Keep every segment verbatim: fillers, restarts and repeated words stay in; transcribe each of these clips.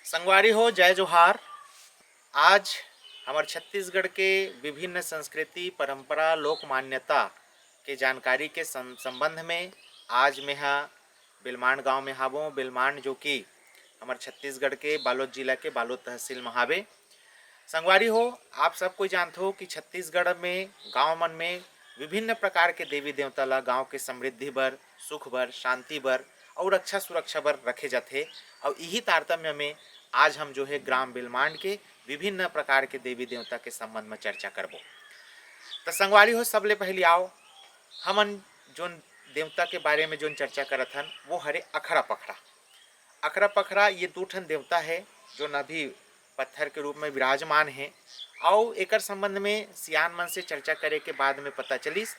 संगवारी हो, जय जोहार। आज हमर छत्तीसगढ़ के विभिन्न संस्कृति, परंपरा, लोक मान्यता के जानकारी के सं-, संबंध में आज मेहा बेलमांड गांव में हावों। बेलमांड जो कि हमर छत्तीसगढ़ के बालोद जिला के बालोद तहसील में हावे। संगवारी हो, आप सब कोई जानथो कि छत्तीसगढ़ में गांव मन में विभिन्न प्रकार के देवी देवता ला गांव के समृद्धि बर, सुख बर, शांति बर अउ रक्षा सुरक्षा बर रखे जाथे। अउ इही तारतम्य में आज हम जो है ग्राम बेलमांड के विभिन्न प्रकार के देवी देवता के संबंध में चर्चा करबो। त संगवारी हो, सबले पहली आओ, हमन जोन देवता के बारे में जोन चर्चा करत हन, वो हरे अखरा पखरा। अखरा पखरा ये दू ठन देवता है, जोन अभी पत्थर के रूप में विराजमान है। अउ एकर संबंध में सियान मन से चर्चा करे के बाद में पता चलिस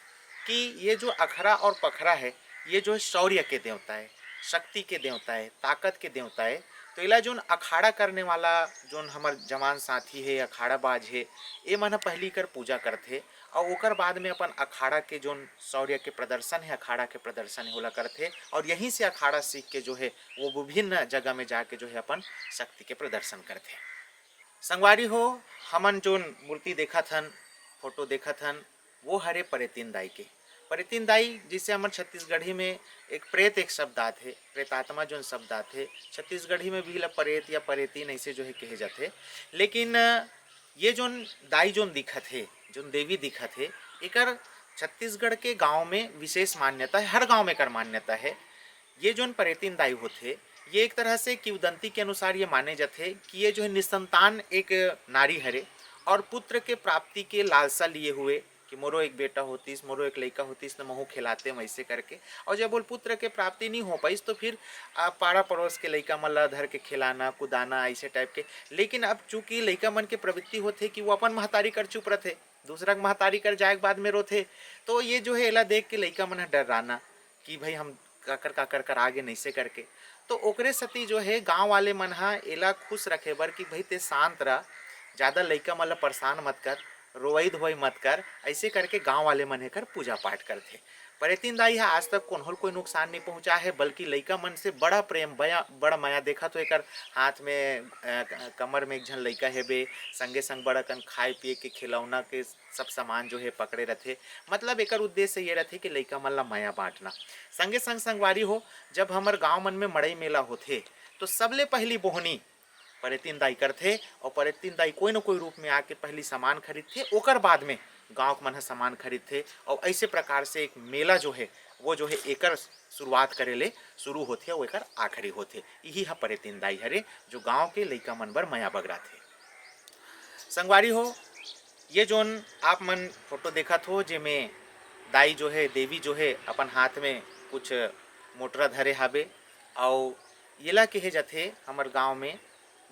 कि ये जो अखरा और पखरा है, ये जो है शौर्य के देवता है, शक्ति के देवता है, ताकत के देवता है। तो एला जोन अखाड़ा करने वाला, जोन हमर जवान साथी है, अखाड़ाबाज है, ए मन ह पहिली कर पूजा करथे। अउ ओकर बाद में अपन अखाड़ा के जोन शौर्य के प्रदर्शन है, अखाड़ा के प्रदर्शन है, ओला करथे। और यहीं से अखाड़ा सीख के जो है वो विभिन्न जगह में जाके जो है अपन शक्ति के प्रदर्शन करथे। संगवारी हो, हमन जोन मूर्ति देखत हन, फोटो देखत हन, वो हरे परेतिन दाई के। परेतिन दाई, जिसे हमर छत्तीसगढ़ी में एक प्रेत एक शब्द आथे, प्रेतात्मा जोन शब्द आथे, छत्तीसगढ़ी में भी ला परेत या परेतिन ऐसे जो है कहे जाथे। लेकिन ये जोन दाई जोन दिखत हे, जोन देवी दिखत हे, एकर छत्तीसगढ़ के गांव में विशेष मान्यता है, हर गांव में एकर मान्यता है। ये जोन परेतिन दाई होथे, ये एक तरह से किंवदंती के अनुसार ये माने जाथे कि ये जो है निसंतान एक नारी हरे और पुत्र के प्राप्ति के लालसा लिए हुए कि मोरो एक बेटा होतिस, मोरो एक लइका होतिस, त महू खिलाते वैसे करके। और जब बोल पुत्र के प्राप्ति नहीं हो पाइस, तो फिर आ, पाड़ा पड़ोस के लइका मन ला धर के खिलाना, कुदाना, ऐसे टाइप के। लेकिन अब चूंकि लइका मन के प्रवृत्ति होथे कि वो अपन महतारी कर चुप रथे, दूसरा के महतारी कर जाए के बाद में रोथे, तो ये जो है एला देख के लइका मन ह डर्राना कि भाई हम काकर काकर कर आगे नइसे करके। तो ओकरे सेती जो है गांव वाले मन ह एला खुश रखे बर कि भाई ते शांत रह, ज़्यादा लइका मन ला परेशान मत कर, रोवई धोवई मत कर, ऐसे करके गांव वाले मन एकर पूजा पाठ करथे। परेतिन दाई ह आज तक कोनो ल कोई नुकसान नहीं पहुंचा है, बल्कि लइका मन से बड़ा प्रेम, बया-, बड़ मया। देखत हो एकर हाथ में, अ, क-, कमर में एक झन लइका हेबे, संगे संग बड़ अकन खाए पिए के खिलौना के सब सामान जो है पकड़े रथे। मतलब एकर उद्देश्य ये रथे कि लइका मन ला मया बांटना। संगे संग संगवारी हो, जब हमर गांव मन में मड़ई मेला होथे, तो सबले पहली बोहनी परेतिन दाई करथे, और परेतिन दाई कोई न कोई रूप में आके पहली सामान खरीदथे, ओकर बाद में गांव के मन ह सामान खरीदथे, और ऐसे प्रकार से एक मेला जो है, वो जो है एकर शुरुआत करे ले शुरू होथे और एकर आखिरी होथे। यही ह परेतिन दाई हरे, जो गांव के लइका मन बर मया बगराथे। संगवारी हो, ये जोन आप मन फोटो देखत हो, जेमे दाई जो है, देवी जो है, अपन हाथ में कुछ मोटरा धरे हाबे, अउ येला कहे जाथे हमर गांव में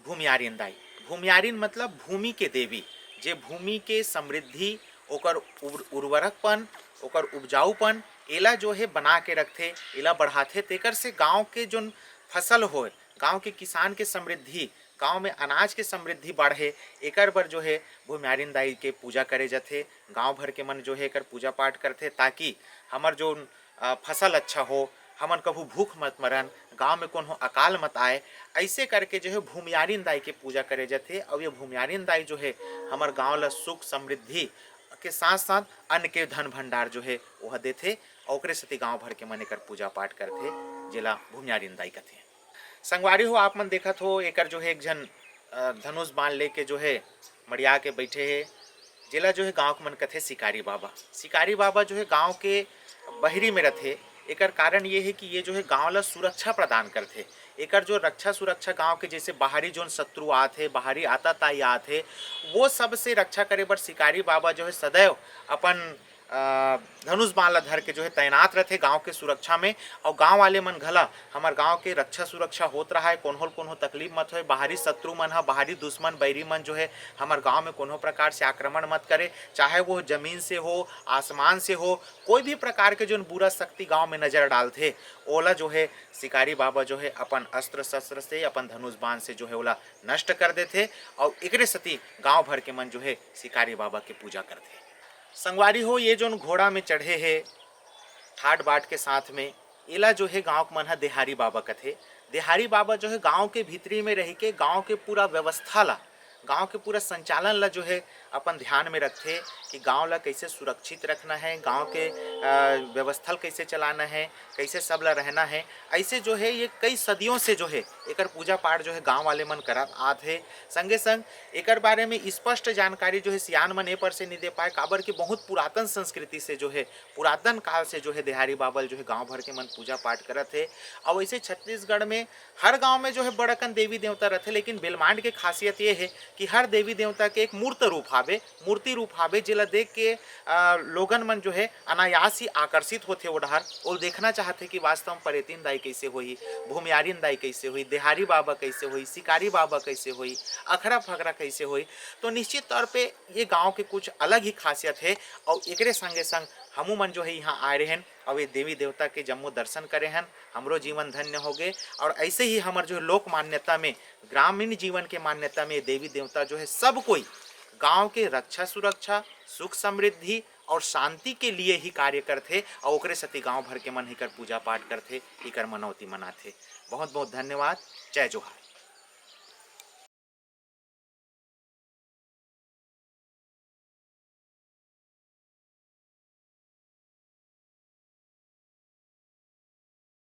भूमियारिन दाई। भूमियारिन मतलब भूमि के देवी, जे भूमि के समृद्धि, ओकर उर-, उर्वरकपन, ओकर उपजाऊपन, एला जो है बना के रखथे, एला बढ़ाथे, तेकर से गांव के जोन फसल होय, गांव के किसान के समृद्धि, गांव में अनाज के समृद्धि बढ़े, एकर बर जो है भूमियारिन दाई के पूजा करे जाथे। गांव भर के मन जो है एकर पूजा पाठ करथे, ताकि हमर जोन, अ, फसल अच्छा हो, हमन कभू भूख मत मरन, गांव में कोनो अकाल मत आए। ऐसे करके जो है भूमियारिन दाई के पूजा करे जाथे। और ये भूमियारिन दाई जो है हमर गांव ला सुख समृद्धि के साथ साथ अन्न के धन भंडार जो है वह देथे। और ओकरे सेती गांव भर के मन एकर पूजा पाठ करथे, जेला भूमियारिन दाई कथे। संगवारी हो, आप मन देखत हो, एकर जो है एक झन, अ, धनुष बाण लेके जो है मड़िया के बैठे हे, जेला जो है गांव के मन कथे शिकारी बाबा। शिकारी बाबा जो है गांव के बहिरी में रथे। एकर कारण ये है कि ये जो है गांव ला सुरक्षा प्रदान करथे। एकर जो रक्षा सुरक्षा गांव के जैसे बाहरी जोन शत्रु आत हे, बाहरी आताताई आत हे, वो सब से रक्षा करे बर शिकारी बाबा जो है सदैव अपन अ, धनुष बाण ला धर के जो है तैनात रथे गांव के सुरक्षा में। और गांव वाले मन घला हमर गांव के रक्षा सुरक्षा होत रहा है, कोनो ल कोनो तकलीफ मत होए, बाहरी शत्रु मन ह, बाहरी दुश्मन बैरी मन जो है हमर गांव में कोनो प्रकार से आक्रमण मत करे, चाहे वो जमीन से हो, आसमान से हो, कोई भी प्रकार के जोन बुरा शक्ति गांव में नजर डालथे, ओला जो है शिकारी बाबा जो है अपन अस्त्र शस्त्र से, अपन धनुष बाण से जो है ओला नष्ट कर देथे। और एकरे सेती गांव भर के मन जो है शिकारी बाबा के पूजा करथे। संगवारी हो, ये जोन घोड़ा में चढ़े हे ठाट बाट के साथ में, एला जो हे गांव के मन ह देहारी बाबा कथे। देहारी बाबा जो हे गांव के भीतरी में रह के गांव के पूरा व्यवस्था ला, गांव के पूरा संचालन ला जो हे अपन ध्यान में रखथे कि गांव ला कैसे सुरक्षित रखना है, गांव के अ, व्यवस्था ला कैसे चलाना है, कैसे सब ला रहना है। ऐसे जो है ये कई सदियों से जो है एकर पूजा पाठ जो है गांव वाले मन करत आत हे। संगे संग एकर बारे में स्पष्ट जानकारी जो है सियान मन ए पर से नहीं दे पाए, काबर कि बहुत पुरातन संस्कृति से जो है, पुरातन काल से जो है देहारी बाबा ल जो है गांव भर के मन पूजा पाठ करत हे। और वैसे छत्तीसगढ़ में हर गांव में जो है बड़ अकन देवी देवता रथे, लेकिन बेलमांड के खासियत ये है कि हर देवी देवता के एक मूर्त रूप हावे, मूर्ति रूप हावे, जेला देख के अ, लोगन मन जो है अनायास ही आकर्षित होथे ओ डहर, ओल देखना चाहथे कि वास्तव में परेतिन दाई कैसे होही, भूमियारिन दाई कैसे होही, देहारी बाबा कैसे होही, शिकारी बाबा कैसे होही, अखरा फकरा कैसे होही। तो निश्चित तौर पे ये गांव के कुछ अलग ही खासियत है। और एकरे संगे संग हमू मन जो है यहाँ आए रहेन और ये देवी देवता के जम्मो दर्शन करे हन, हमरो जीवन धन्य हो गए। और ऐसे ही हमर जो लोक मान्यता में, ग्रामीण जीवन के मान्यता में देवी देवता जो है सब कोई गांव के रक्षा सुरक्षा, सुख समृद्धि और शांति के लिए ही कार्य करथे और ओकरे सेती गांव भर के मन एकर पूजा पाठ करथे, एकर मनौती मनाथे। बहुत बहुत धन्यवाद। जय जोहार।